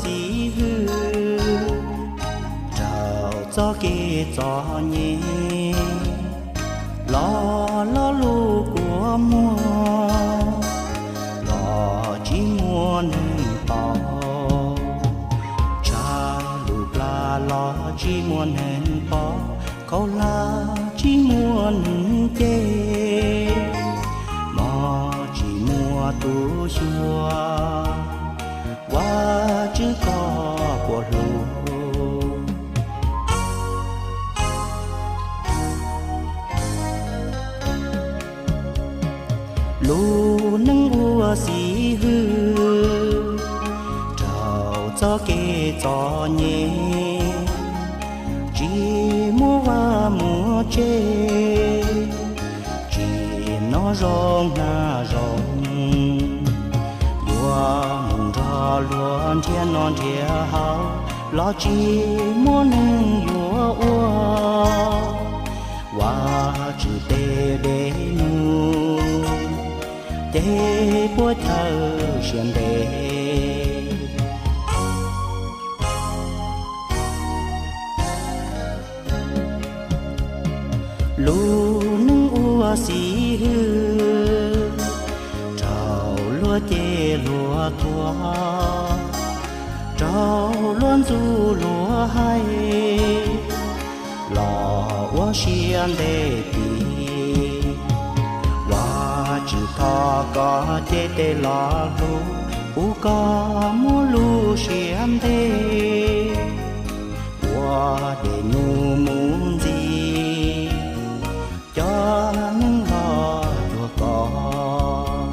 xib hwb, raug txoj kev txom nyem, los lo lus kua muag los tsis muaj neeg paub, tshaj lus plam los tsis muaj neeg paub, khaub hlab tsis muaj neeg ceg, mov tsis muaj tus xyuas, Vajtswv koj puas hlub? Lub neej ua xib hwb raug txoj kev txom nyem, tsis muaj vaj muaj tsev, tsis noj zoo hnav zoo, yuav mus nrog luag nrhiav noj nrhiav haus los tsis muaj neeg yuav ua, Vajtswv tej dej num ces puab chaw siab ntev. Lub neej ua xib hwb raug luag cem luag thuam, raug luag ntxub luag hais los ua siab ntev tis. Vajtswv thov koj cev tes los hlub, pub koj muaj lub siab ntev, ua dej num mus ntxiv, cov neeg los cuag koj.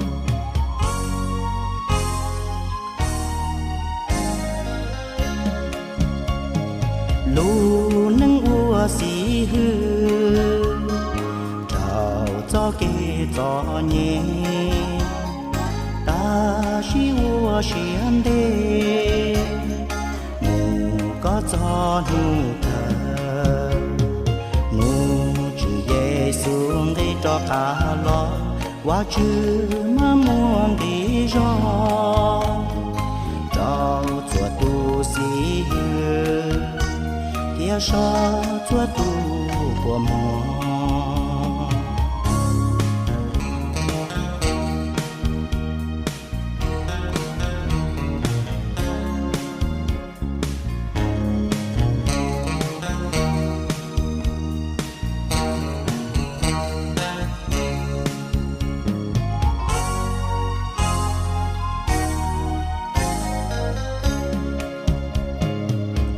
Lub neej ua xib hwb raug txoj kev txom nyem, tab sis ua siab ntev mus kom txog hnub kawg. Hnub Tswv Yexus nqis rov qab los, Vajtswv maj muag nqi zog rau txhua tus xib hwb thiab saib txhua tus kua muag.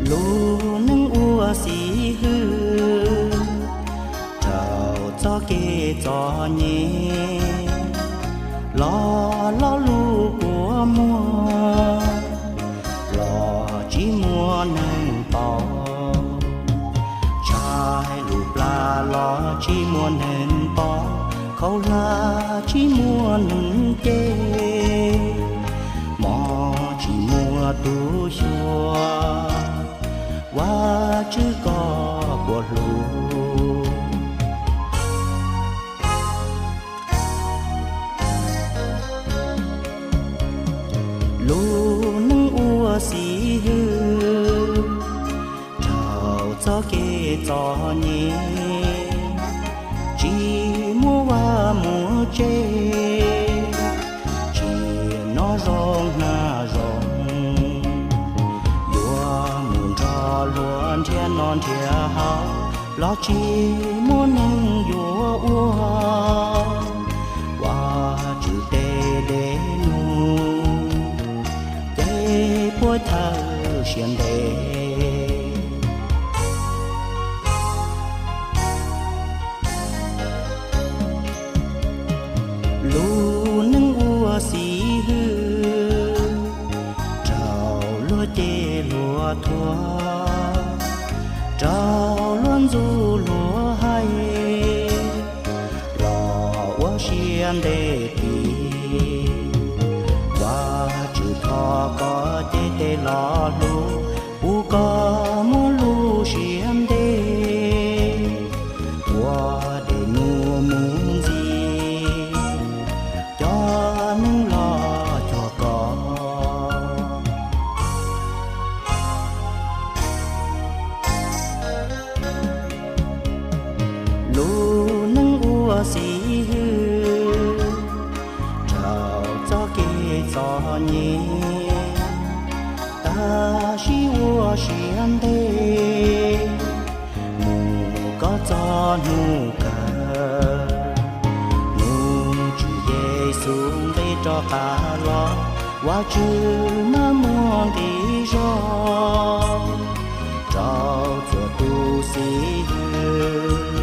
Lub neej ua xib hwb raug txoj kev txom nyem, los lo lus kua muag los tsis muaj neeg paub, tshaj lus plam los tsis muaj neeg paub, khaub hlab tsis muaj neeg ceg, mov tsis muaj tus xyuas, Vajtswv koj puas hlub? Lub neej ua xib hwb raug txoj kev txom nyem, tsis muaj vaj muaj tsev, tsis noj zoo hnav zoo, yuav mus nrog luag nrhiav noj nrhiav haus los tsis muaj neeg yuav ua, Vajtswv tej dej num ces puab chaw siab ntev. Lub neej ua xib hwb raug luag cem luag thuam, raug luag ntxub luag hais los ua siab ntev tis. Vajtswv thov koj cev tes los hlub, pub koj muaj lub siab ntev, ua dej num mus ntxiv, cov neeg los cuag koj. Xib hwb, raug txoj kev txom nyem, tab sis ua siab ntev mus koj txoj hnub kawg. Hnub Tswv Yexus nqis rov qab los, Vajtswv maj muag nqi zog rau txhua tus xib hwb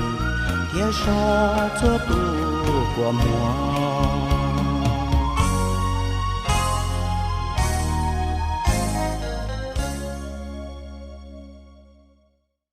thiab soj txhua tus kua muag.